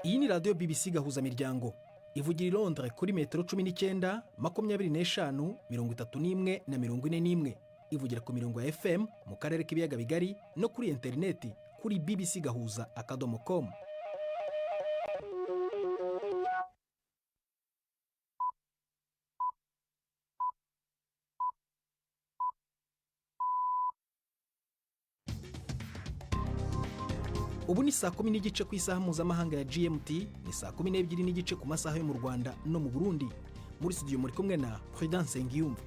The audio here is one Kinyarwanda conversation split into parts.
Iyi ni radiyo BBC Gahuzamiryango, ivugira i Londres kuri metero 19, 25, 31 na 41. Ivugira ku mirongo ya FM mu karere k'ibiyaga bigari no kuri interineti kuri bbcgahuza.com. Ubu ni saa 10:30 ku isaha mpuzamahanga ya GMT, ni saa 12:30 ku masaha yo mu Rwanda no mu Burundi. Muri studio muri kumwe na Prudence Ngiyumva.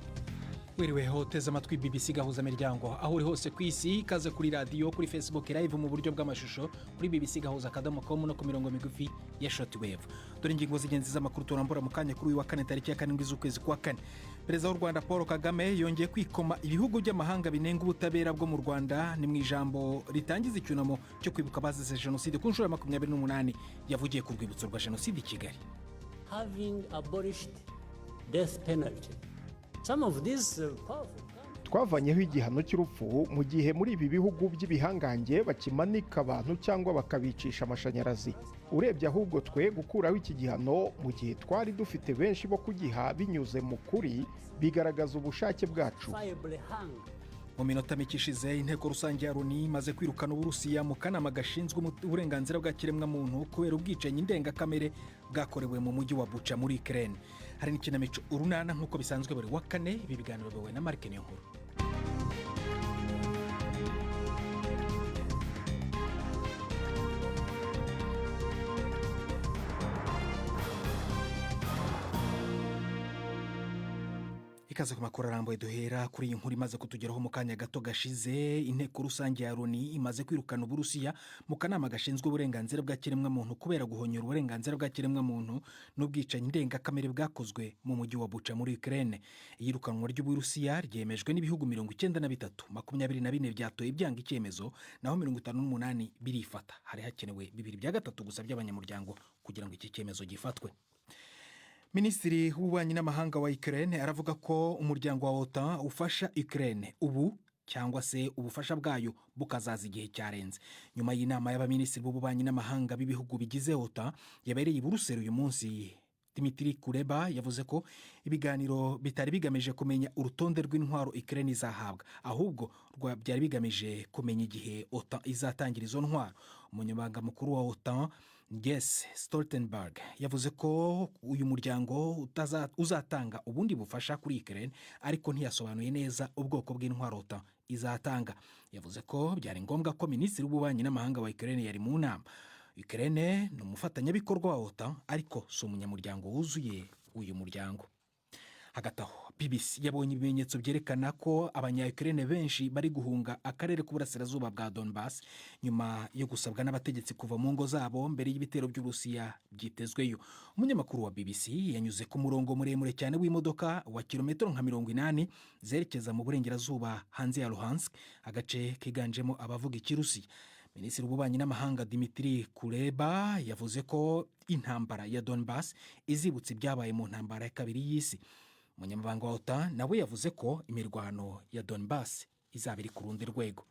Wiriweho uteze amatwi BBC Gahuzamiryango aho uri hose ku isi. Ikaze kuri radiyo, kuri Facebook Live mu buryo bw'amashusho kuri bbcgahuza.com no ku mirongo migufi ya shortwave. Dore ingingo z'ingenzi z'amakuru turambura mu kanya kuri uyu wa kane, tariki ya 7 z'ukwezi kwa kane. Perezida w'u Rwanda Paul Kagame yongeye kwikoma ibihugu by'amahanga binenga ubutabera bwo mu Rwanda. Ni mu ijambo ritangiza icyunamo cyo kwibuka abazize jenoside ku nshuro ya 28, yavugiye ku rwibutso rwa jenoside i Kigali. Having abolished death penalty. Some of these powerful Twavanyeho igihano cy'urupfu mu gihe muri ibi bihugu by'ibihangange bakimanika abantu cyangwa bakabicisha amashanyarazi. Urebye ahubwo, twe gukuraho iki gihano mu gihe twari dufite benshi bo kugiha binyuze mu kuri, bigaragaza ubushake bwacu. Justifiably hung. Mu minota mike ishize, inteko rusange ya Loni imaze kwirukana Uburusiya mu kanama gashinzwe uburenganzira bwa kiremwamuntu kubera ubwicanyi ndengakamere bwakorewe mu mujyi wa Buca muri Ukraine. Hari n'ikinamico Urunana nk'uko bisanzwe buri wa kane. Ibi biganiro biyobowe na Mark Niyonkuru. Ikaze ku makuru arambuye. Duhera kuri iyi nkuru imaze kutugeraho mu kanya gato gashize. Inteko rusange ya Loni imaze kwirukana Uburusiya mu kanama gashinzwe uburenganzira bwa kiremwamuntu kubera guhonyora uburenganzira bwa kiremwamuntu n'ubwicanyi ndengakamere bwakozwe mu mujyi wa Buca muri Ukraine. Iyirukanwa ry'Uburusiya ryemejwe n'ibihugu 93. 24 byatoye byanga icyemezo, naho 58 birifata. Hari hakenewe bibiri bya gatatu gusa by'abanyamuryango kugira ngo iki cyemezo gifatwe. Minisitiri w'ububanyi n'amahanga wa Ukraine aravuga ko umuryango wa OTAN ufasha Ukraine ubu cyangwa se ubufasha bwayo bukazaza igihe cyarenze. Nyuma y'inama y'abaminisitiri b'ububanyi n'amahanga b'ibihugu bigize OTAN yabereye i Buruseli uyu munsi, Dmitry Kuleba yavuze ko ibiganiro bitari bigamije kumenya urutonde rw'intwaro Ukraine izahabwa, ahubwo byari bigamije kumenya igihe OTAN izatangira izo ntwaro. Umunyamabanga mukuru wa OTAN Jens Stoltenberg yavuze ko uyu muryango uzatanga ubundi bufasha kuri Ukraine, ariko ntiyasobanuye neza ubwoko bw'intwaro OTAN izatanga. Yavuze ko byari ngombwa ko minisitiri w'ububanyi n'amahanga wa Ukraine yari mu nama. Ukraine ni umufatanyabikorwa wa OTAN, ariko si umunyamuryango wuzuye w'uyu muryango. Hagati aho, BBC yabonye ibimenyetso byerekana ko Abanya-Ukraine benshi bari guhunga akarere k'uburasirazuba bwa Donbass nyuma yo gusabwa n'abategetsi kuva mu ngo zabo mbere y'ibitero by'Uburusiya byitezweyo. Umunyamakuru wa BBC yanyuze ku murongo muremure cyane w'imodoka wa kilometero nka 80 zerekeza mu burengerazuba hanze ya Luhansk, agace kiganjemo abavuga Ikirusiya. Minisitiri w'ububanyi n'amahanga Dmitry Kuleba yavuze ko intambara ya Donbass izibutsa ibyabaye mu ntambara ya kabiri y'isi. Umunyamabanga wa OTAN nawe yavuze ko imirwano ya Donbass izaba iri ku rundi rwego.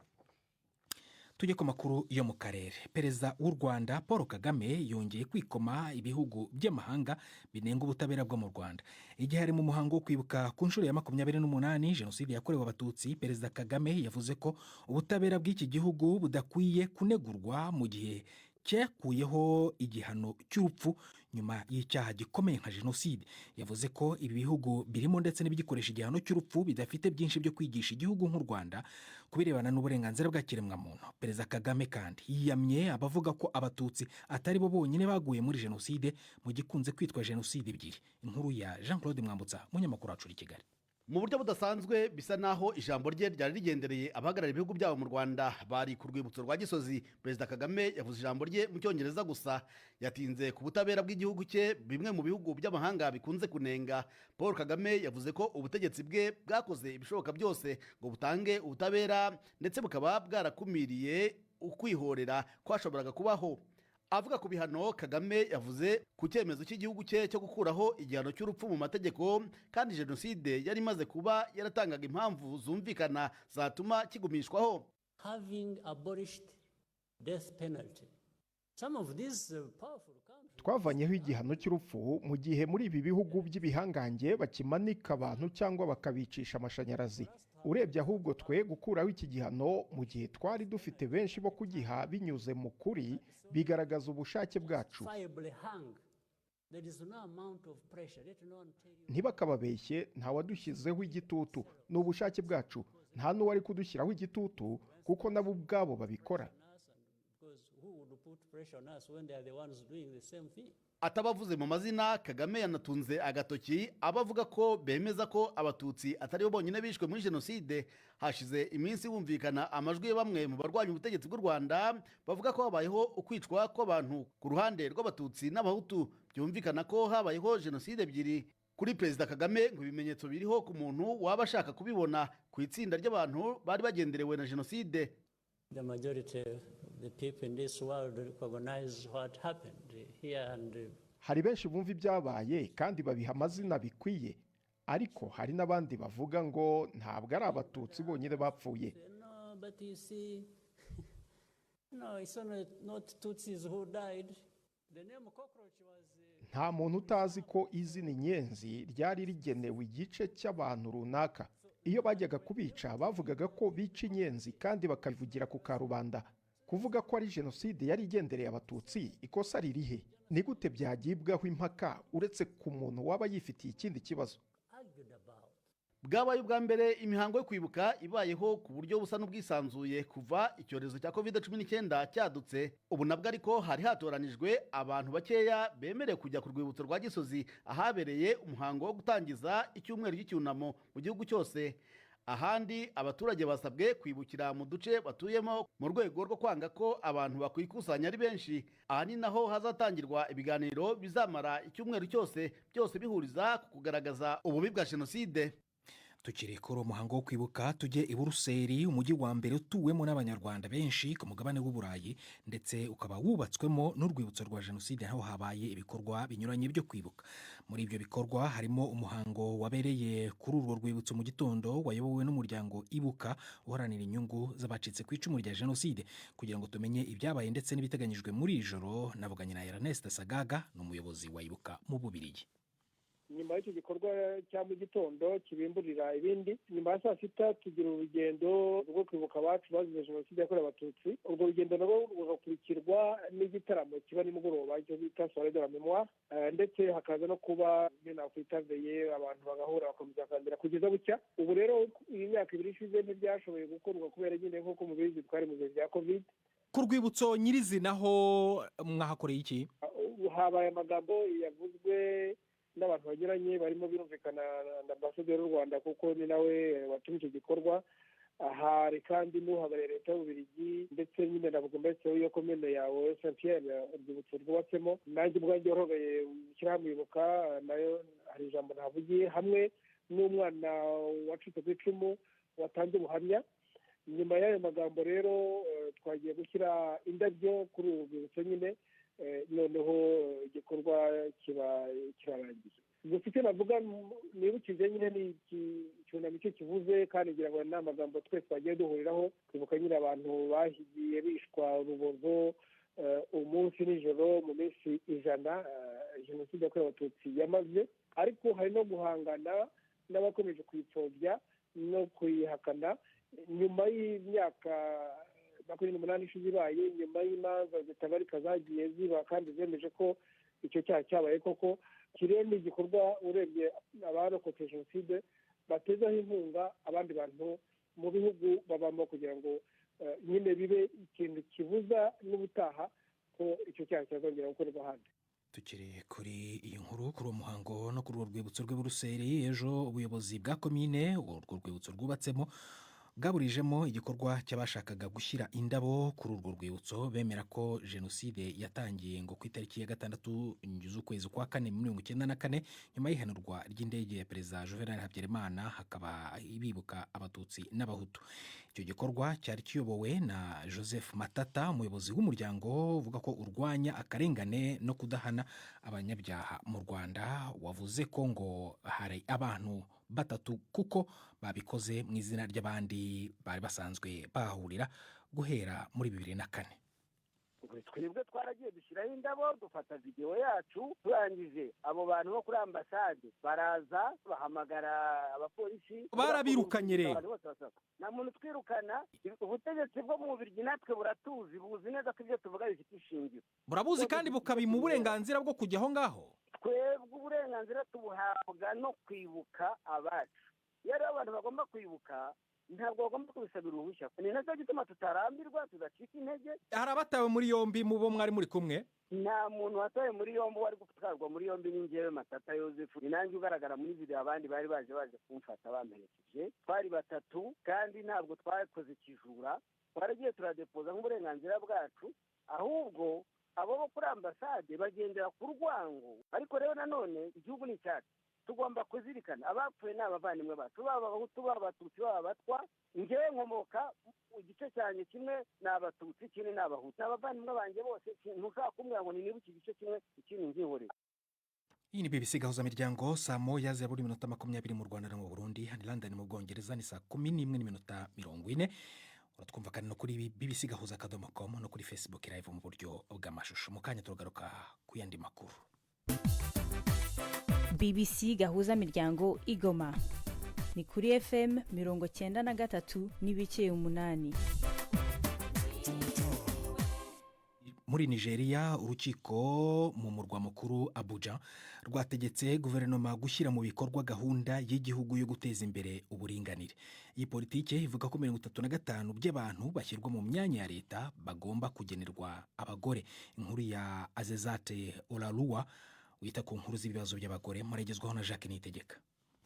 Tujye ku makuru yo mu karere. Perezida w'u Rwanda Paul Kagame yongeye kwikoma ibihugu by'amahanga binenga ubutabera bwo mu Rwanda. Igihe ari mu muhango wo kwibuka ku nshuro ya 28 jenoside yakorewe Abatutsi, Perezida Kagame yavuze ko ubutabera bw'iki gihugu budakwiye kunegurwa mu gihe cyakuyeho igihano cy'urupfu nyuma y'icyaha gikomeye nka jenoside. Yavuze ko ibi bihugu birimo ndetse n'ibigikoresha igihano cy'urupfu bidafite byinshi byo kwigisha igihugu nk'u Rwanda ku birebana n'uburenganzira bwa kiremwamuntu. Perezida Kagame kandi yiyamye abavuga ko Abatutsi atari bo bonyine baguye muri jenoside, mu gikunze kwitwa jenoside ebyiri. Inkuru ya Jean Claude Mwambutsa, umunyamakuru wacu uri i Kigali. Mu buryo budasanzwe, bisa naho ijambo rye ryari rigendereye abahagarariye ibihugu byabo mu Rwanda bari ku rwibutso rwa Gisozi. Perezida Kagame yavuze ijambo rye mu Cyongereza gusa. Yatinze ku butabera bw'igihugu cye, bimwe mu bihugu by'amahanga bikunze kunenga. Paul Kagame yavuze ko ubutegetsi bwe bwakoze ibishoboka byose ngo butange ubutabera, ndetse bukaba bwarakumiriye ukwihorera kwashoboraga kubaho. Avuga ku bihano, Kagame yavuze ku cyemezo cy'igihugu cye cyo gukuraho igihano cy'urupfu mu mategeko kandi jenoside yari imaze kuba yaratangaga impamvu zumvikana zatuma kigumishwaho. Having abolished death penalty. Some of these powerful countries Twavanyeho igihano cy'urupfu mu gihe muri ibi bihugu by'ibihangange bakimanika abantu cyangwa bakabicisha amashanyarazi. Urebye ahubwo twe gukuraho iki gihano mu gihe twari dufite benshi bo kugiha binyuze mu kuri, bigaragaza ubushake bwacu. Justifiably hung. There is no amount of pressure. Let no one tell you. Ntibakababeshye, ntawadushyizeho igitutu, ni ubushake bwacu. Nta n'uwari kudushyiraho igitutu kuko nabo ubwabo babikora. On us, and because who would put pressure on us when they are the ones doing the same thing? Atabavuze mu mazina, Kagame yanatunze agatoki abavuga ko bemeza ko Abatutsi atari bo bonyine bishwe muri Jenoside. Hashize iminsi bumvikana amajwi ya bamwe mu barwanya ubutegetsi bw'u Rwanda bavuga ko habayeho ukwicwa kw'abantu ku ruhande rw'Abatutsi n'Abahutu, byumvikana ko habayeho jenoside ebyiri. Kuri Perezida Kagame, ngo ibimenyetso biriho ku muntu waba ashaka kubibona ku itsinda ry'abantu bari bagenderewe na jenoside. The majority of the people in this world recognize what happened here and Hari benshi bumva ibyabaye kandi babiha amazina bikwiye, ariko hari n'abandi bavuga ngo ntabwo ari Abatutsi bonyine bapfuye. Say, "No, but you see, no, it's only not Tutsis who died." The name cockroach was Nta muntu utazi ko izina Inyenzi ryari rigenewe igice cy'abantu runaka. Iyo bajyaga kubica bavugaga ko bica inyenzi kandi bakabivugira ku karubanda. Kuvuga ko ari jenoside yari igendereye Abatutsi, ikosa ririhe? Ni gute byagibwaho impaka, uretse ku muntu waba yifitiye ikindi kibazo? Argued about. Bwabaye ubwa mbere imihango yo kwibuka ibayeho ku buryo busa n'ubwisanzuye kuva icyorezo cya COVID-19 cyadutse. Ubu nabwo ariko hari hatoranijwe abantu bakeya bemerewe kujya ku rwibutso rwa Gisozi, ahabereye umuhango wo gutangiza icyumweru cy'icyunamo mu gihugu cyose. Ahandi abaturage basabwe kwibukira mu duce batuyemo mu rwego rwo kwanga ko abantu bakwikusanya ari benshi. Aha ni naho hazatangirwa ibiganiro bizamara icyumweru cyose, byose bihuriza ku kugaragaza ububi bwa jenoside. Tukiri kuri uwo muhango wo kwibuka, tujye i Buruseli, umujyi wa mbere utuwemo n'Abanyarwanda benshi ku mugabane w'Uburayi, ndetse ukaba wubatswemo n'urwibutso rwa jenoside, aho habaye ibikorwa binyuranye byo kwibuka. Muri ibyo bikorwa harimo umuhango wabereye kuri urwo rwibutso mu gitondo, wayobowe n'umuryango Ibuka uharanira inyungu z'abacitse ku icumu rya jenoside. Kugira ngo tumenye ibyabaye ndetse n'ibiteganyijwe muri iri joro, navuganye na Ernest Sagaga, ni umuyobozi wa Ibuka mu Bubirigi. Nyuma y'icyo gikorwa cya mu gitondo kibimburira ibindi, nyuma ya saa sita tugira urugendo rwo kwibuka abacu bazize Jenoside yakorewe Abatutsi. Urwo rugendo narwo rugakurikirwa n'igitaramo kiba nimugoroba, icyo bita soirée de la mémoire, ndetse hakaza no kuba ibyo nakwita veillée, abantu bagahura bagakomeza bakaganira kugeza bucya. Ubu rero iyi myaka 2 ishize ntibyashoboye gukorwa kubera nyine, nk'uko mubizi, twari mu bihe bya COVID. Ku rwibutso nyirizina ho mwahakoreye iki? Habaye amagambo yavuzwe n'abantu banyuranye, barimo birumvikana na ambasaderi w'u Rwanda, kuko ni nawe watumye icyo gikorwa. Hari kandi n'uhagarariye leta y'Ububiligi, ndetse nyine na burugumesitiri w'iyo komine ya Saint Pierre urwibutso rwubatsemo. Nanjye ubwanjye warogaye ishyirahamwe Ibuka, nayo hari ijambo nahavugiye, hamwe n'umwana wacitse ku icumu watanze ubuhamya. Nyuma y'ayo magambo rero twagiye gushyira indabyo kuri uru rwibutso nyine, noneho igikorwa kiba kirarangiye. Gusa icyo navuga nibukije nyine ni icyunamo icyo kivuze, kandi ngira ngo ni amagambo twese twagiye duhuriraho, kwibuka nyine abantu bahigiye bishwa urubozo umunsi nijoro mu minsi 100 Jenoside yakorewe Abatutsi yamaze. Ariko hari no guhangana n'abakomeje kuyipfobya no kuyihakana nyuma y'imyaka 28 ishize ibaye, nyuma y'imanza zitabarika zagiye ziba kandi zemeje ko icyo cyaha cyabaye koko. Iki rero ni igikorwa urebye abarokotse jenoside batezaho inkunga abandi bantu mu bihugu babamo, kugira ngo nyine bibe ikintu kibuza n'ubutaha ko icyo cyaha cyazongera gukorerwa ahandi. Tukiri kuri iyi nkuru, kuri uwo muhango no kuri urwo rwibutso rw'i Buruseli, ejo ubuyobozi bwa komine urwo rwibutso rwubatsemo bwaburijemo igikorwa cy'abashakaga gushyira indabo kuri urwo rwibutso, bemera ko jenoside yatangiye ngo ku itariki ya 6 z'ukwezi kwa kane 94, nyuma y'ihanurwa ry'indege ya Perezida Juvenal Habyarimana, hakaba bibuka Abatutsi n'Abahutu. Icyo gikorwa cyari kiyobowe na Joseph Matata, umuyobozi w'umuryango uvuga ko urwanya akarengane no kudahana abanyabyaha mu Rwanda, wavuze ko ngo hari abantu batatu kuko babikoze mu izina ry'abandi bari basanzwe bahahurira guhera muri 2004. Twebwe twaragiye dushyiraho indabo, dufata videwo yacu, turangije abo bantu bo kuri ambasade baraza bahamagara abapolisi. Barabirukanye rero? Nta muntu twirukana. Ubutegetsi bwo mu Bubiligi natwe buratuzi, buzi neza ko ibyo tuvuga bifite ishingiro. Burabuzi kandi bukabima uburenganzira bwo kujya aho ngaho? Twebwe uburenganzira tubuhabwa no kwibuka abacu. Iyo rero abantu bagomba kwibuka, ntabwo bagomba kubisabira uruhushya. Ni nacyo gituma tutarambirwa, tudacika intege. Hari abatawe muri yombi mu bo mwari muri kumwe? Nta muntu watawe muri yombi. Wari gutwarwa muri yombi ni njyewe Matata Yosefu, ni nanjye ugaragara muri video. Abandi bari baje kumfata bamperekeje, twari batatu, kandi ntabwo twakoze ikijura, twaragiye turadepoza nk'uburenganzira bwacu. Ahubwo abo bo kuri ambasade bagendera ku rwango. Ariko rero nanone igihugu ni icyacu, tugomba kuzirikana abapfuye ni abavandimwe bacu, baba Abahutu, baba Abatutsi, baba Abatwa. Njyewe nkomoka igice cyanjye kimwe ni Abatutsi, ikindi ni Abahutu, ni abavandimwe banjye bose. Ntushobora kumbwira ngo nibuke igice kimwe ikindi ngihorere. Iyi ni BBC Gahuzamiryango. Saa 1 zirabura iminota 20 mu Rwanda no mu Burundi. Hano i London mu Bwongereza ni saa 11:40. Uratwumva kandi no kuri bbcgahuza.com no kuri Facebook Live mu buryo bw'amashusho. Mu kanya turagaruka ku yandi makuru. BBC Gahuza Miryango Igoma ni kuri FM 93.8. Muri Nigeria, urukiko mu murwa mukuru Abuja rwategetse guverinoma gushyira mu bikorwa gahunda y'igihugu yo guteza imbere uburinganire. Iyi politiki ivuga ko 35 by'abantu bashyirwa mu myanya ya leta bagomba kugenerwa abagore. Inkuru ya Azezate Olaruwa wita ku nkuru z'ibibazo by'abagore, muragezwaho na Jacques Niyitegeka.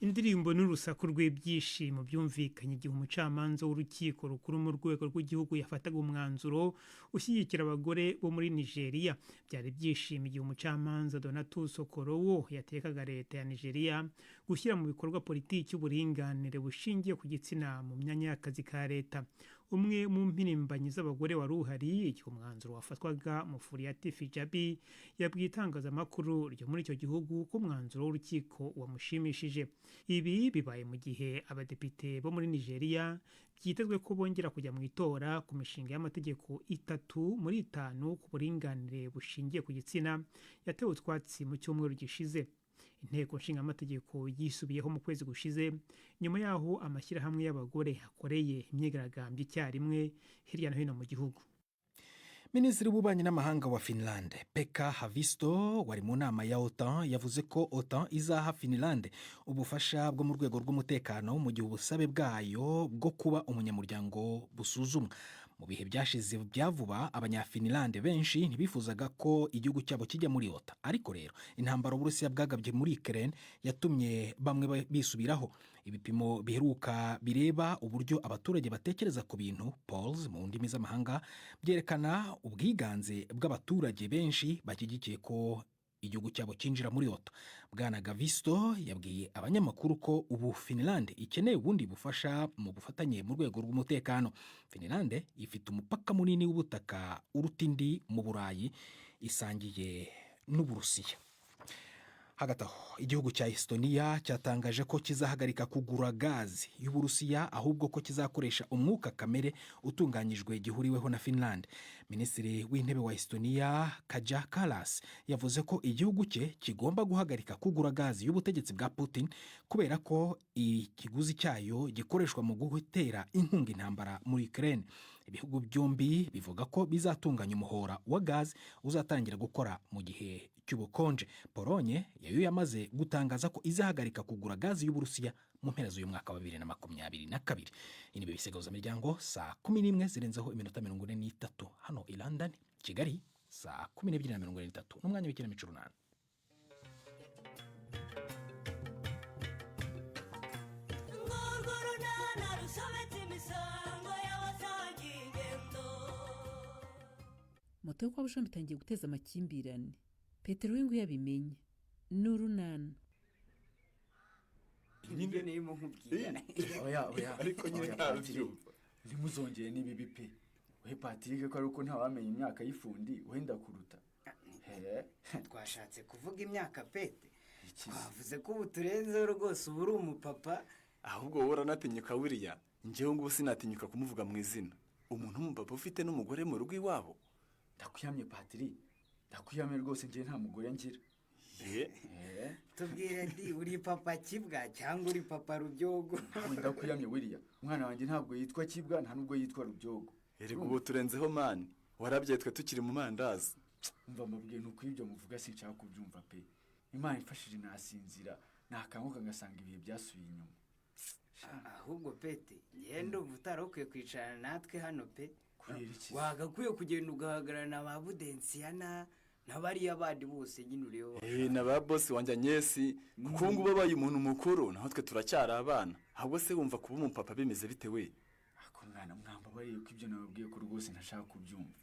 Indirimbo n'urusaku rw'ibyishimo byumvikanye igihe umucamanza w'urukiko rukuru mu rwego rw'igihugu yafataga umwanzuro ushyigikira abagore bo muri Nigeria. Byari ibyishimo igihe umucamanza Donatus Okorowo yatekaga leta ya Nigeria gushyira mu bikorwa politiki y'uburinganire bushingiye ku gitsina mu myanya y'akazi ka leta. Umwe mu mpirimbanyi z'abagore wari uhari igihe umwanzuro wafatwaga, Mufuriyati Fijabi, yabwiye itangazamakuru ryo muri icyo gihugu ko umwanzuro w'urukiko wamushimishije. Ibi bibaye mu gihe abadepite bo muri Nigeria byitezwe ko bongera kujya mu itora ku mishinga y'amategeko itatu muri itanu ku buringanire bushingiye ku gitsina yatewe utwatsi mu cyumweru gishize. Inteko nshingamategeko yisubiyeho mu kwezi gushize nyuma y'aho amashyirahamwe y'abagore akoreye imyigaragambyo icyarimwe hirya no hino mu gihugu. Minisitiri w'ububanyi n'amahanga wa Finland, Pekka Haavisto, wari mu nama ya OTAN, yavuze ko OTAN izaha Finland ubufasha bwo mu rwego rw'umutekano mu gihe ubusabe bwayo bwo kuba umunyamuryango busuzumwa. Mu bihe byashize bya vuba, Abanyafinilande benshi ntibifuzaga ko igihugu cyabo kijya muri OTAN, ariko rero intambara Uburusiya bwagabye muri Ukraine yatumye bamwe bisubiraho. Ibipimo biheruka bireba uburyo abaturage batekereza ku bintu, polls mu ndimi z'amahanga, byerekana ubwiganze bw'abaturage benshi bashyigikiye ko igihugu cyabo cyinjira muri OTAN. Bwana Haavisto yabwiye abanyamakuru ko ubu Finland ikeneye ubundi bufasha mu bufatanye mu rwego rw'umutekano. Finland ifite umupaka munini w'ubutaka uruta indi mu Burayi, isangiye n'Uburusiya. Hagati aho, igihugu cya Estonia cyatangaje ko kizahagarika kugura gazi y'Uburusiya, ahubwo ko kizakoresha umwuka kamere utunganyijwe gihuriweho na Finland. Minisitiri w'Intebe wa Estonia, Kaja Kallas, yavuze ko igihugu cye kigomba guhagarika kugura gazi y'ubutegetsi bwa Putin kubera ko ikiguzi cyayo gikoreshwa mu gutera inkunga intambara muri Ukraine. Ibihugu byombi bivuga ko bizatunganya umuhora wa gazi uzatangira gukora mu gihe cy'ubukonje. Polonye yayo yamaze gutangaza ko izahagarika kugura gazi y'Uburusiya mu mpera z'uyu mwaka wa 2022. Iyi ni BBC Miryango. Saa 11 zirenzeho iminota 43 hano i London, Kigali saa 12:43, n'umwanya w'ikinamico Urunana. Moto yo kwa Bushombe itangiye guteza amakimbirane. Petero we ngo iyo abimenye ni Urunana. Nibyo nirimo nkubwira. Oya, oya. Ariko nyine Oya, ntabyumva. Ntimuzongere n'ibibi pe. We Patrick, ko ari uko ntawamenya imyaka y'ifundi, wenda kuruta. He. Twashatse kuvuga imyaka pete, twavuze ko ubu turenzeho rwose, ubu uri umupapa. Ahubwo wowe uranatinyuka buriya. Njyewe ngubu sinatinyuka kumuvuga mu izina, umuntu w'umupapa ufite n'umugore mu rugo iwabo. Ndakwiyamye Patiri, ndakwiyamye rwose, njye nta mugore ngira. Tubwire di, uri papa Kibwa cyangwa uri papa Rubyogo? Nawe ndakwiyamye Wiriya, umwana wanjye ntabwo yitwa Kibwa, nta nubwo yitwa Rubyogo. Erega ubu turenzeho mani, warabyaye twe tukiri mu mandazi. Umva mbabwiye, ni uko ibyo muvuga sinshaka kubyumva pe. Imana ifashije nasinzira, nakanguka ngasanga ibihe byasubiye inyuma. Ahubwo Pete, ngende ndumva utari ukwiye kwicarana natwe hano pe. Kubera iki? Wagakwiye kugenda ugahagararana ba Budensiyana na bariya bandi bose nyine ureba. Na ba bosi wanjye Anyesi, kuko ubu ngubu abaye umuntu mukuru, naho twe turacyari abana. Ahubwo se wumva kuba umupapa bimeze bite we? Ako mwana, mwambabariye ko ibyo nababwiye ko rwose ntashaka kubyumva.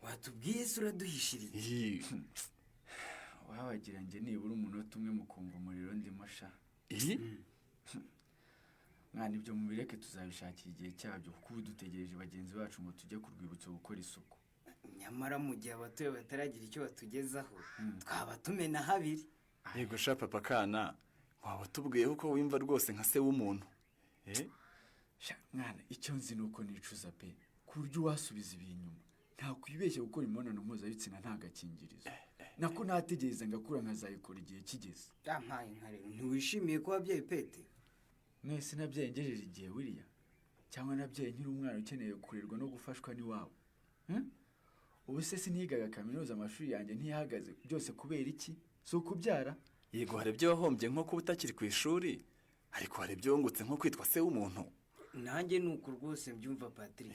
Watubwiye se, uraduhishiriye? Wabagira njye nibura umunota umwe mukumva umuriro ndimo sha. Mwana, ibyo mubireke, tuzabishakira igihe cyabyo, kuko ubu dutegereje bagenzi bacu ngo tujye ku rwibutso gukora isuku. Nyamara mu gihe abatuye bataragira icyo batugezaho, twaba tumena habiri. Yego sha papa Kana, waba tubwiye uko wumva rwose nka se w'umuntu. Sha mwana, icyo nzi ni uko nicuza pe, ku buryo uwasubiza ibi inyuma ntakwibeshya gukora imibonano mpuzabitsina nta gakingirizo. Nako nategereza ngakura nkazayikora igihe kigeze. Yampaye nka rero, ntiwishimiye ko wabyaye Pete? Mwese nabyaye ngejeje igihe Wiriya, cyangwa nabyaye nkiri umwana ukeneye kurerwa no gufashwa n'iwabo? Ubu se sinigaga kaminuza, amashuri yanjye ntiyahagaze, byose kubera iki? Si ukubyara? Yego, hari ibyo wahombye nko kuba utakiri ku ishuri, ariko hari ibyo wungutse nko kwitwa se w'umuntu. Nanjye ni uku rwose mbyumva Patrick.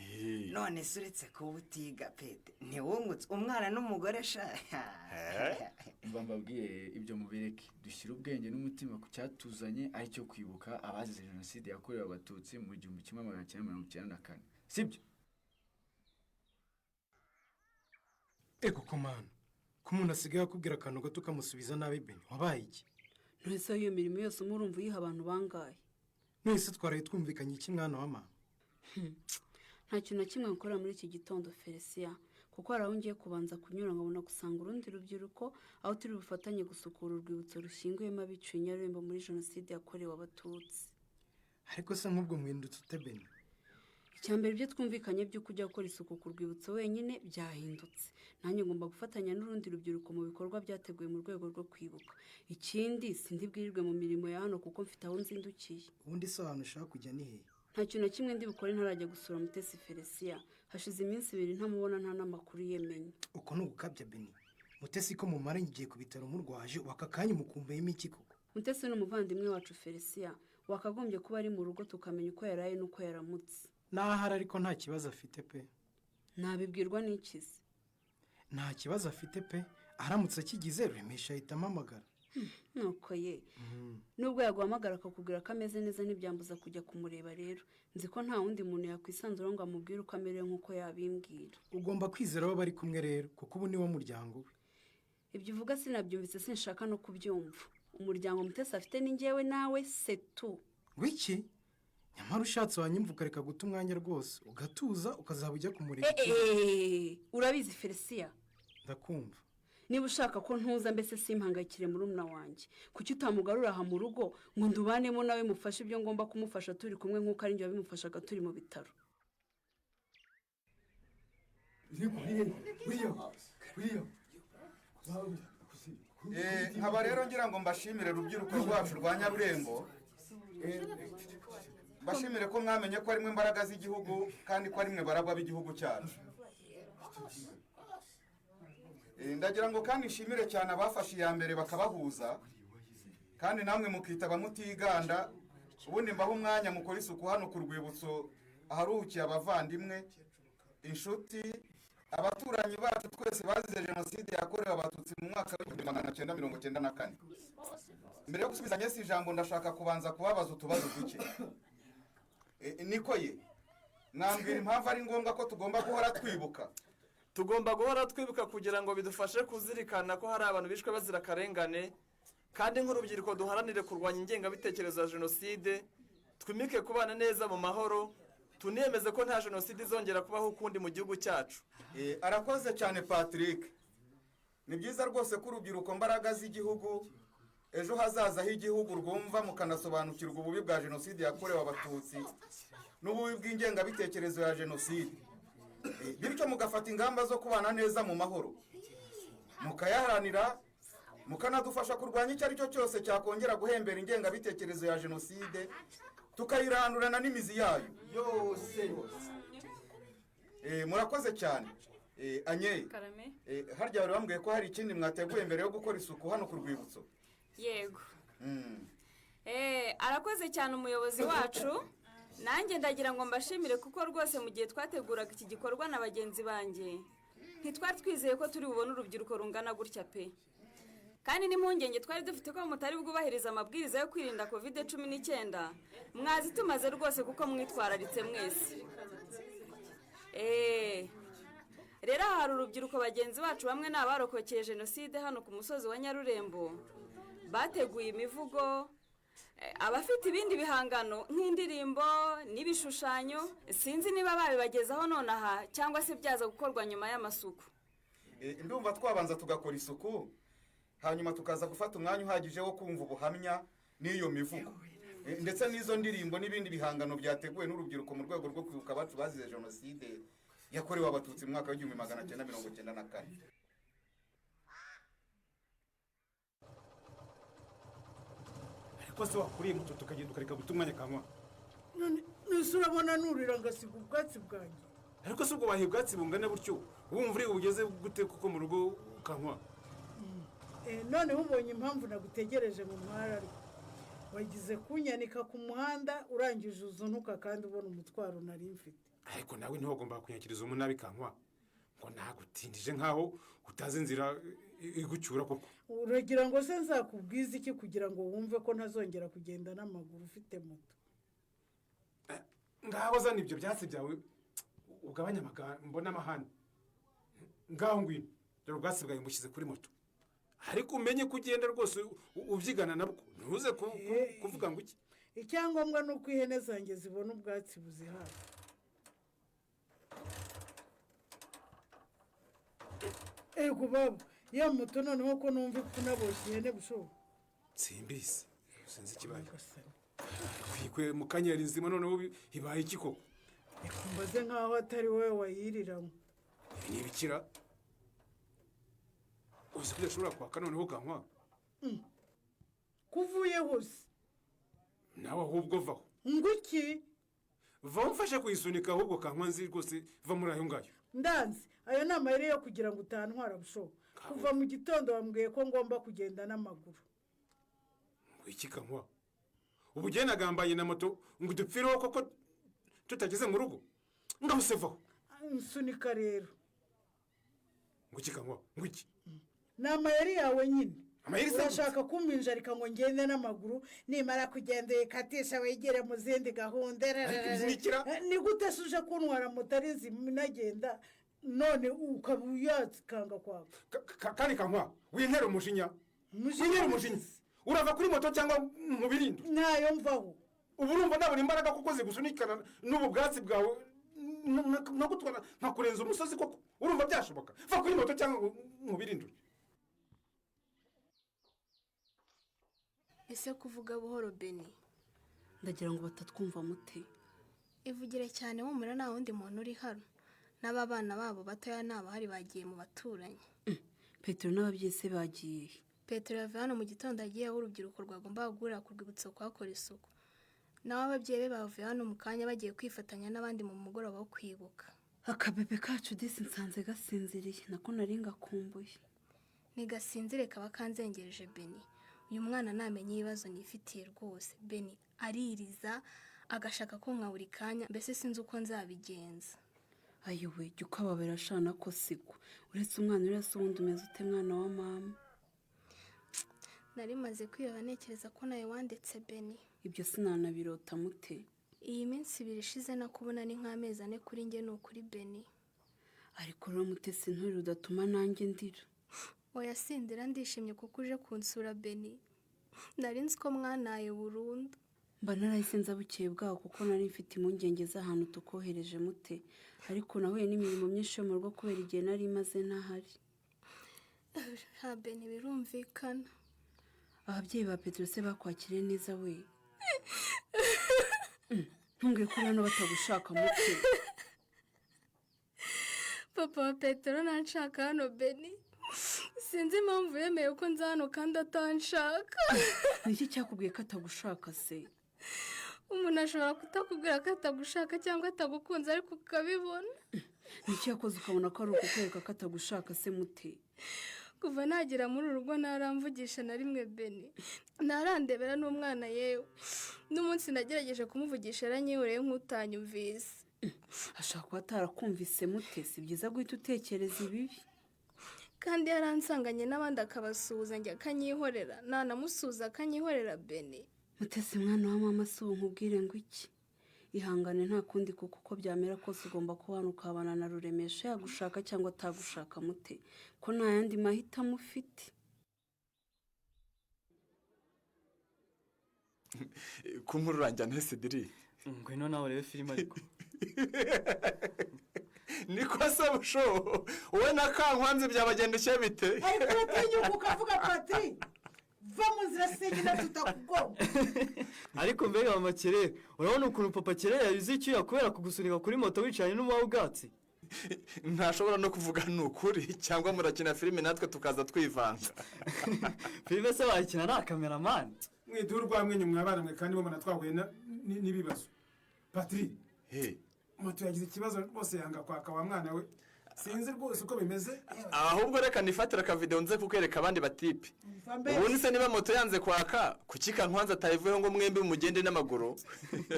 None se uretse kuba utiga Pete, ntiwungutse umwana n'umugore sha? Mba mbabwiye, ibyo mubireke, dushyire ubwenge n'umutima ku cyatuzanye, aricyo kwibuka abazize jenoside yakorewe Abatutsi mu 1994, sibyo? Ego komana, ko umuntu asigaye akubwira akantu gato ukamusubiza nabi, Beni, wabaye iki? Ntese iyo mirimo yose umurumva uyiha abantu bangahe? Mwese twaraye twumvikanye iki, mwana wa mama? Nta kintu na kimwe nkorera muri iki gitondo Felisiya, kuko hari aho ngiye kubanza kunyura nkabona gusanga urundi rubyiruko, aho turi bufatanye gusukura urwibutso rushyinguyemo abiciwe i Nyarurembo muri jenoside yakorewe Abatutsi. Ariko se nk'ubwo muhindutse ute, Beni? Icya mbere, ibyo twumvikanye by'uko ujya gukora isuku ku rwibutso wenyine byahindutse. Nanjye ngomba gufatanya n'urundi rubyiruko mu bikorwa byateguwe mu rwego rwo kwibuka. Ikindi, sindi bwirirwe mu mirimo ya hano kuko mfite aho nzindukiye. Ubundi se ahantu ushaka kujya ni hehe? Nta kintu na kimwe ndi bukore ntarajya gusura Mutesi Felisiya. Hashize iminsi 2 ntamubona, nta n'amakuru yemenya. Uko ni ugukabya, Beni. Mutesi ko mumaranye igihe ku bitaro murwaje, ubu aka kanya umukumbuyemo iki koko? Mutesi ni umuvandimwe wacu Felisiya, wakagombye kuba ari mu rugo tukamenya uko yaraye n'uko yaramutse. N'ahari ariko nta kibazo afite pe. Nabibwirwa n'ikizi? Nta kibazo afite pe, aramutse akigize Ruremesha ahita ampamagara. Nuko ye, nubwo yaguhamagara akakubwira ko ameze neza, ntibyambuza kujya kumureba. Rero nzi ko nta wundi muntu yakwisanzura ngo amubwire uko amerewe nk'uko yabimbwira. Ugomba kwizera abo bari kumwe rero, kuko ubu niwo muryango we. Ibyo uvuga sinabyumvise, sinshaka no kubyumva. Umuryango Mutesi afite ni njyewe nawe, setu. Wiki, nyamara ushatse wanyumva ukareka guta umwanya rwose, ugatuza ukazaba ujya kumureba. Urabizi Felisiya. Ndakumva. Niba ushaka ko ntuza, mbese simpangayikire murumuna wanjye, kuki utamugarura aha mu rugo ngo ndubanemo nawe, mufashe ibyo ngomba kumufasha turi kumwe, nk'uko ari njye wabimufashaga turi mu bitaro? Nkaba rero ngira ngo mbashimire rubyiruko rwacu rwa Nyarurembo, mbashimire ko mwamenye ko ari mwe imbaraga z'igihugu kandi ko ari mwe baragwa b'igihugu cyacu. Ndagira ngo kandi nshimire cyane abafashe iya mbere bakabahuza, kandi namwe mukitaba mutiganda. Ubundi mbaho umwanya mukora isuku hano ku rwibutso aharuhukiye abavandimwe, inshuti, abaturanyi bacu twese bazize jenoside yakorewe Abatutsi mu mwaka w'1994. Mbere yo gusubiza Nyesi ijambo, ndashaka kubanza kubabaza utubazo duke. Niko ye, mwambwira impamvu ari ngombwa ko tugomba guhora twibuka? Tugomba guhora twibuka kugira ngo bidufashe kuzirikana ko hari abantu bishwe bazira akarengane, kandi nk'urubyiruko duharanire kurwanya ingengabitekerezo ya jenoside, twimike kubana neza mu mahoro, tuniyemeze ko nta jenoside izongera kubaho ukundi mu gihugu cyacu. Arakoze cyane Patrick. Ni byiza rwose ko urubyiruko mbaraga z'igihugu, ejo hazaza h'igihugu, rwumva mukanasobanukirwa ububi bwa jenoside yakorewe Abatutsi n'ububi bw'ingengabitekerezo ya jenoside. Bityo mugafata ingamba zo kubana neza mu mahoro, mukayaharanira, mukanadufasha kurwanya icyo ari cyo cyose cyakongera guhembera ingengabitekerezo ya jenoside, tukayirandurana n'imizi yayo yose. Murakoze cyane. Anye, Karame. harya wari wambwiye ko hari ikindi mwateguye mbere yo gukora isuku hano ku rwibutso? Yego. Arakoze cyane umuyobozi wacu. Nanjye ndagira ngo mbashimire, kuko rwose mu gihe twateguraga iki gikorwa na bagenzi banjye, ntitwari twizeye ko turi bubone urubyiruko rungana gutya pe. Kandi n'impungenge twari dufite ko mutari bwubahirize amabwiriza yo kwirinda COVID-19, mwazi tumaze rwose, kuko mwitwararitse mwese. Rero aha hari urubyiruko bagenzi bacu, bamwe ni abarokokeye jenoside hano ku musozi wa Nyarurembo, bateguye imivugo, abafite ibindi bihangano nk'indirimbo n'ibishushanyo. Sinzi niba babibagezaho nonaha cyangwa se byaza gukorwa nyuma y'amasuku. Ndumva twabanza tugakora isuku, hanyuma tukaza gufata umwanya uhagije wo kumva ubuhamya n'iyo mivugo, ndetse n'izo ndirimbo n'ibindi bihangano byateguwe n'urubyiruko mu rwego rwo kwibuka abacu bazize jenoside yakorewe Abatutsi mu mwaka w'1994. Ariko se wakuriye moto tukagenda, ukareka guta umwanya, kanywa? None nese urabona nurira ngasiga ubwatsi bwanjye? Ariko se ubwo wahiye ubwatsi bungana butyo, wumva uri bugeze gute kuko mu rugo, ukanywa? Noneho ubonye impamvu nagutegereje mu muhanda, ariko wagize kunyanika ku muhanda, urangije uzuntuka kandi ubona umutwaro nari mfite. Ariko nawe ntiwagombaga kunyakiriza umunabi, kankwa, ngo nagutindije nkaho utazi inzira igucyura koko. Uragira ngo se nzakubwize iki kugira ngo wumve ko ntazongera kugenda n'amaguru ufite moto? Ngaho zana ibyo byatsi byawe, ugabanye amagambo n'amahane. Ngaho ngwino, dore ubwatsi bwawe mbushyize kuri moto, ariko umenye ko ugenda rwose ubyigana nabwo, ntuze kuvuga ngo iki. Icyangombwa ni uko ihene zanjye zibona ubwatsi buzihaza. Ego babo, ya moto noneho ko numva ipfuna boshye ihene bushoboka? Simbizi, sinzi ikibaye. Kwikwe mu kanya yari nzima, noneho ibaye iki koko? Reka mbaze nkaho atari wowe wayiriramo. Ibi ni ibikira, uzi ko udashobora kwaka noneho, ukanywa? Kuvuye hose. Nawe ahubwo vaho. Nguki? Vaho mfashe kuyisunika ahubwo, kankwa, nzi rwose, va muri ayo ngayo. Ndanze, ayo ni amayeri yo kugira ngo utantwara bushoboka. Kuva mu gitondo wambwiye ko ngomba kugenda n'amaguru. Ngo iki, kankwa? Ubu ugiye nagambanye na moto ngo dupfireho koko tutageze mu rugo? Ngaho se vaho. Nsunika rero. Ngo iki, kankwa? Ngo iki? Ni amayeri yawe nyine. Amayeri se? Urashaka kumpinjarika ngo ngende n'amaguru, nimara kugenda uyikatisha wigire mu zindi gahunda. Ariko ibyo ni ikira? Ni gute se uje kuntwara moto ari nzima inagenda, none ukaba uyakanga kwawe? Kandi kankwa, wintera umujinya, wintera umujinya. Urava kuri moto cyangwa mu birindiro? Ntayo mvaho. Ubu urumva nabona imbaraga kuko zigusunikana n'ubu bwatsi bwawe no gutwara nkakurenza umusozi koko? Urumva byashoboka? Va kuri moto cyangwa mu birindiro. Ese kuvuga buhoro, Beni? Ndagira ngo batatwumva, mute. Ivugire cyane humura, nta wundi muntu uri hano, n'aba bana babo batoya ntabahari, bagiye mu baturanyi. Petero n'ababyeyi se bagiye he? Petero yavuye hano mu gitondo, agiye aho urubyiruko rwagombaga guhurira ku rwibutso kuhakora isuku, naho ababyeyi be bavuye hano mu kanya bagiye kwifatanya n'abandi mu mugoroba wo kwibuka. Akabebe kacu disi nsanze gasinziriye, nako nari ngakumbuye. Ntigasinzire, kaba kanzengereje, Beni. Uyu mwana namenye ibibazo nifitiye rwose, Beni, aririza agashaka konka buri kanya, mbese sinzi uko nzabigenza. Ayiwe, jya ukababera shana ko siko uretse umwana uriya se ubundi umeze ute, mwana wa mama? Nari maze kwiheba ntekereza ko nawe wandetse, Beni. Ibyo sinanabirota, mute. Iyi minsi 2 ishize nakubona ni nk'amezi 4 kuri njye, ni ukuri, Beni. Ariko rero Mutesi, nturi udatuma nanjye ndira. Oya, sindira, ndishimye kuko uje kunsura, Beni. Nari nzi ko mwanaye burundu. Mba narahise nza bukeye bwaho kuko nari mfite impungenge z'ahantu tukohereje, mute, ariko nahuye n'imirimo myinshi yo mu rugo kubera igihe nari maze ntahari. Ha, Beni, birumvikana. Ababyeyi ba Petero se bakwakiriye neza we? Ntumbwiye ko uri hano batagushaka, mute. Papa wa Petero ntanshaka hano Beni. Sinzi impamvu yemeye ko nza hano kandi atanshaka. Ni iki cyakubwiye ko atagushaka se? Umuntu ashobora kutakubwira ko atagushaka cyangwa atagukunze ariko ukabibona. Ni iki yakoze ukabona ko ari ukukwereka ko atagushaka se Mute? Kuva nagera muri uru rugo ntaramvugisha na rimwe Beni. Ntarandebera n'umwana yewe. N'umunsi nagerageje kumuvugisha yaranyihoreye nk'utanyumvise. Ashobora kuba atarakumvise Mute, si byiza guhita utekereza ibibi. Kandi yaransanganye n'abandi akabasuhuza njye akanyihorera, nanamusuhuza akanyihorera Beni. Mutesi mwana wa mama, si ubu nkubwire ngo iki? Ihangane nta kundi, kuko uko byamera kose ugomba kubana ukabana na Ruremesha, yagushaka cyangwa atagushaka Mute, ko nta yandi mahitamo ufite. Ku nkuru uranjyana Cedric. Ngwino nawe urebe filime ariko. Niko se busho, wowe na Kankwanzi byabagendekeye bite? Ariko uratinyuka ukavuga Patri? Va mu nzira senyine tutakugomba. Ariko mbega mama Kerere, urabona ukuntu papa Kerere yabize icyuya kubera kugusunika kuri moto wicaranye n'umuha ubwatsi? Ntashobora no kuvuga ni ukuri, cyangwa murakina filime natwe tukaza twivanga. Filime se wayikina nta kameramani? Mwiduru rwa mwenyu mwabana mwe, kandi mubona twahuye n'ibibazo. Patri, moto yagize ikibazo rwose yanga kwaka wa mwana we. Sinzi rwose uko bimeze. Ahubwo reka nifatira akavideo nze kukwereka abandi batipe. Ubundi se niba moto yanze kwaka, kuki Kankwanzi atayivuyeho ngo mwembi mugende n'amaguru?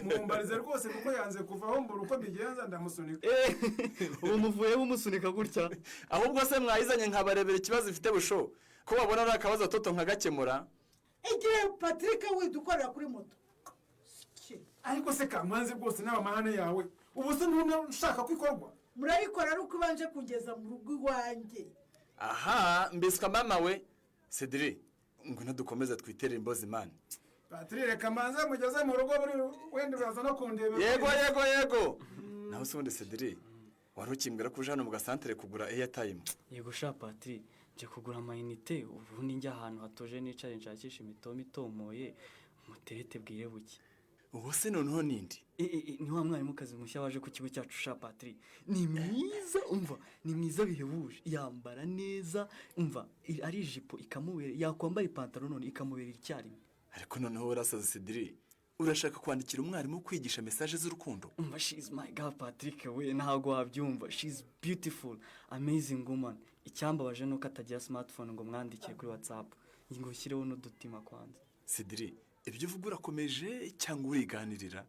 Mumbarize rwose kuko yanze kuvaho mbura uko mbigenza ndamusunika. Ubu muvuyeho umusunika gutya? Ahubwo se mwayizanye nkabarebera ikibazo ifite busho, ko babona ari akabazo toto nkagakemura. Igihe Patrick widukorera kuri moto. Ariko se Kankwanzi rwose n'aba mahane yawe, ubu se ntushaka kwikorwa? Murayikora ari uko ubanje kugeza mu rugo iwanjye. Aha mbiswa mama we. Cedric, ngwino dukomeze twitere imbozi imana. Patri, reka mbanze mugeze mu rugo, buri wenda uraza no kundeba. Yego yego yego. Naho se ubundi Cedric, wari ukimbwira ko uje hano mu gasantere kugura airtime? Yego sha Patri, nje kugura amayinite, ubundi njya ahantu hatuje nicare nshakisha imitoma itomoye, muterete bwire buke. Ubu se noneho nindi? Ni wa mwarimukazi mushya waje ku kigo cyacu sha Patri. Ni mwiza, umva, ni mwiza bihebuje. Yambara neza, umva, ari ijipo ikamubera, yakwambara ipantaro none ikamubera icyarimwe. Ariko noneho urasaze Cedric, urashaka kwandikira umwarimu kwigisha message z'urukundo? Umva, she is my girl Patrick we, ntabwo wabyumva. She is beautiful, amazing woman. Icyambabaje nuko atagira smartphone ngo mwandikire kuri WhatsApp, ngo ushyireho n'udutima kwanza. Cedric, ibyo uvuga urakomeje cyangwa uriganirira?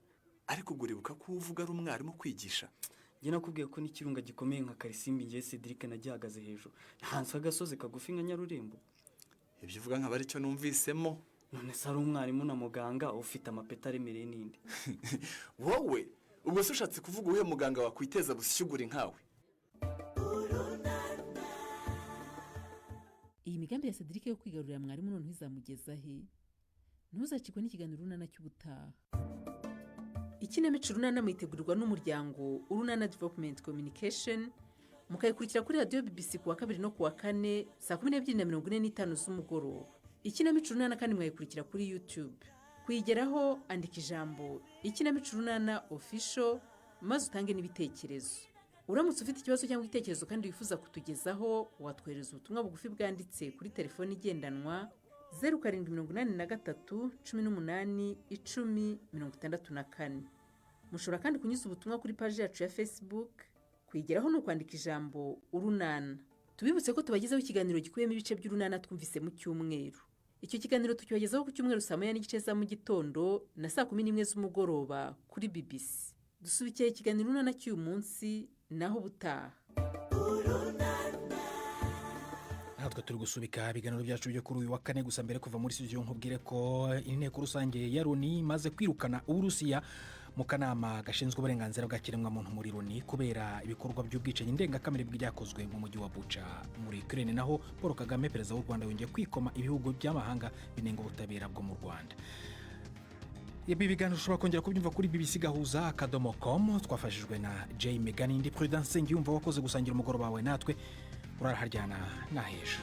Ariko uguribuka ko uvuga ari umwarimu kwigisha. Njye nakubwiye ko n'ikirunga gikomeye nka Karisimbi ngiye Cedric nagihagaze hejuru. Ntanswe agasozi kagufi nka Nyarurembo. Ibyo uvuga nkaba aricyo numvisemo. None se ari umwarimu na muganga ufite amapeta aremereye n'indi. Wowe ubwo se ushatse kuvuga uwuhe muganga wakwiteza bushyugura nkawe? Iyi migambi ya Cedric yo kwigarurira mwarimu noneho izamugeza he? Ntuzacikwe n'ikiganiro Urunana cy'ubutaha. Ikinamico Urunana muyitegurirwa n'umuryango Urunana Development Communication, mukayikurikira kuri radiyo BBC ku wa kabiri no ku wa kane saa 12:45 z'umugoroba. Ikinamico Urunana kandi mwayikurikira kuri YouTube. Kuyigeraho andika ijambo Ikinamico Urunana Official maze utange n'ibitekerezo. Uramutse ufite ikibazo cyangwa igitekerezo kandi wifuza kutugezaho, watwohereza ubutumwa bugufi bwanditse kuri telefoni igendanwa 0783 18 10 64. Mushobora kandi kunyuza ubutumwa kuri paji yacu ya Facebook. Kuyigeraho ni ukwandika ijambo Urunana. Tubibutse ko tubagezaho ikiganiro gikubiyemo ibice by'Urunana twumvise mu cyumweru. Icyo kiganiro tukibagezaho ku cyumweru saa 1:30 za mu gitondo na saa 11 z'umugoroba kuri BBC. Dusubikiye ikiganiro Urunana cy'uyu munsi, naho ubutaha. Natwe turi gusubika ibiganiro byacu byo kuri uyu wa kane. Gusa mbere kuva muri studio nkubwire ko inteko rusange ya Loni imaze kwirukana Uburusiya mu kanama gashinzwe uburenganzira bwa kiremwamuntu muri Loni kubera ibikorwa by'ubwicanyi ndengakamere byakozwe mu mujyi wa Bucha muri Ukraine. Naho Paul Kagame perezida w'u Rwanda yongeye kwikoma ibihugu by'amahanga binenga ubutabera bwo mu Rwanda. Ibi biganiro ushobora kongera kubyumva kuri BBC gahuza.com. Twafashijwe na Jay Megani, ndi Prudence Nsengiyumva wakoze gusangira umugoroba wawe natwe. Uraraharyana n'ahejo.